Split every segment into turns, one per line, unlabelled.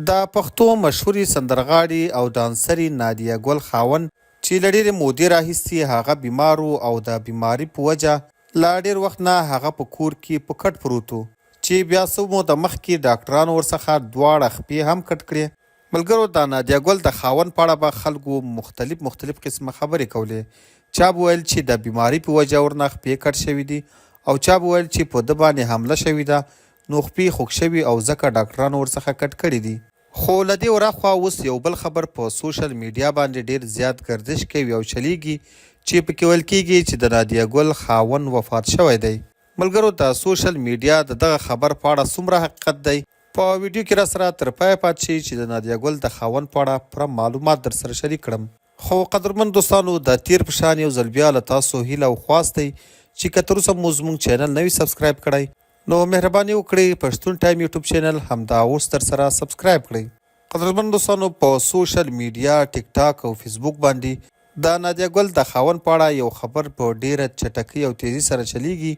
د پښتو مشهورې سندرغاړې او ډانسرې نادیه ګل خاوند چې له ډېرې مودې راهیسې هغه بیمار و او د بیماري په وجه له ډېر وخت نه هغه په کور کې په کټ پروت و چې بیا څه موده مخکې ډاکټرانو ورڅخه دواړه خپې هم کټ کړې. ملګرو د نادیه ګل د خاوند په اړه به خلکو مختلف مختلف قسمه خبرې کولې، چا به ویل چې د بیماري په وجه ورنه خپې کټ شوې دي او چا به ویل چې په ده باندې حمله شوې ده نو خپې خوږ شوي او ځکه ډاکټرانو ورڅخه کټ کړي دي. خو له دې وراخوا اوس یو بل خبر په سوشل میډیا باندې ډېر زیات ګردش کوي او چلېږي چې پکې ویل کېږي چې د نادیه ګل خاوند وفات شوی دی. ملګرو د سوشل میډیا د دغه خبر په اړه څومره حقیقت دی؟ په ویډیو کې راسره تر پایه پاتې شئ چې د نادیه ګل د خاوند په اړه پوره معلومات درسره شریک کړم. خو قدرمن دوستانو د تیر په شان یو ځل بیا له تاسو هیله او خواست دی چې که تر اوسه مو زموږ چینل نه وي سبسکرایب کړی نو مهرباني وکړئ پښتون ټایم یوټیوب چینل همدا اوس درسره سبسکرایب کړئ. قدرمن دوستانو په سوشل میډیا ټیک ټاک او فیسبوک باندې د نادیه ګل د خاوند په اړه یو خبر په ډیره چټکۍ او تیزی سره چلیږي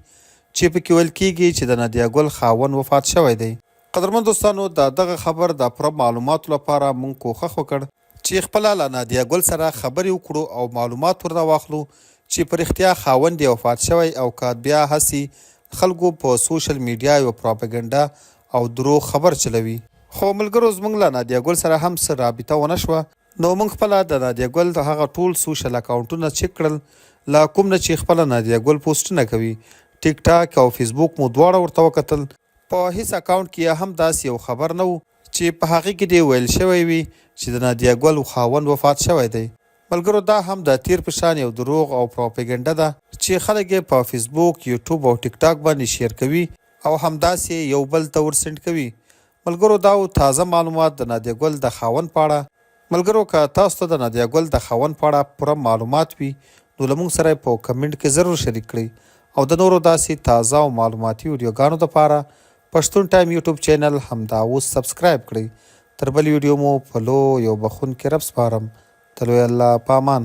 چې پکې ویل کیږي چې د نادیه ګل خاوند وفات شوی دی. قدرمن دوستانو د دغه خبر د پوره معلوماتو لپاره مونږ کوښښ وکړ چې خپله له نادیه ګل سره خبرې وکړو او معلومات ورنه واخلو چې په رښتیا خاوند یې وفات شوی او که بیا هسې خلکو په سوشل میډیا یوه پراپګنډه او دروغ خبر چلوي. خو ملګرو زمونږ له نادیه ګل سره هم څه رابطه ونه شوه نو مونږ خپله د نادیه ګل هغه ټول سوشل اکاونټونه چک کړل له کوم نه چې خپله نادیه ګل پوسټونه کوي ټیک ټاک او فیسبوک مو دواړه ورته وکتل په هیڅ اکاونټ کې یې هم داسې یو خبر نه و چې په هغې کې دې ویل شوی وي چې د نادیه ګل خاوند وفات شوی دی. ملګرو دا هم د تیر په شان یو دروغ او پروپیګنډه ده چې خلک یې په فیسبوک، یوټیوب او ټیک ټاک باندې شیر کوي او همداسې یې یو بل ته ور سینډ کوي. ملګرو دا وو تازه معلومات د نادیه ګل د خاوند په اړه. ملګرو که تاسو ته د نادیه ګل د خاوند په اړه پوره معلومات وي نو له موږ سره یې په کمنټ کې ضرور شریک کړئ او د نورو داسې تازه او معلوماتي ویډیوګانو لپاره پښتون ټایم یوټیوب چینل همدا اوس سبسکرایب کړئ. تر بلې ویډیو مو په لوی او بخښونکي رب سپارم. د لوی الله په امان.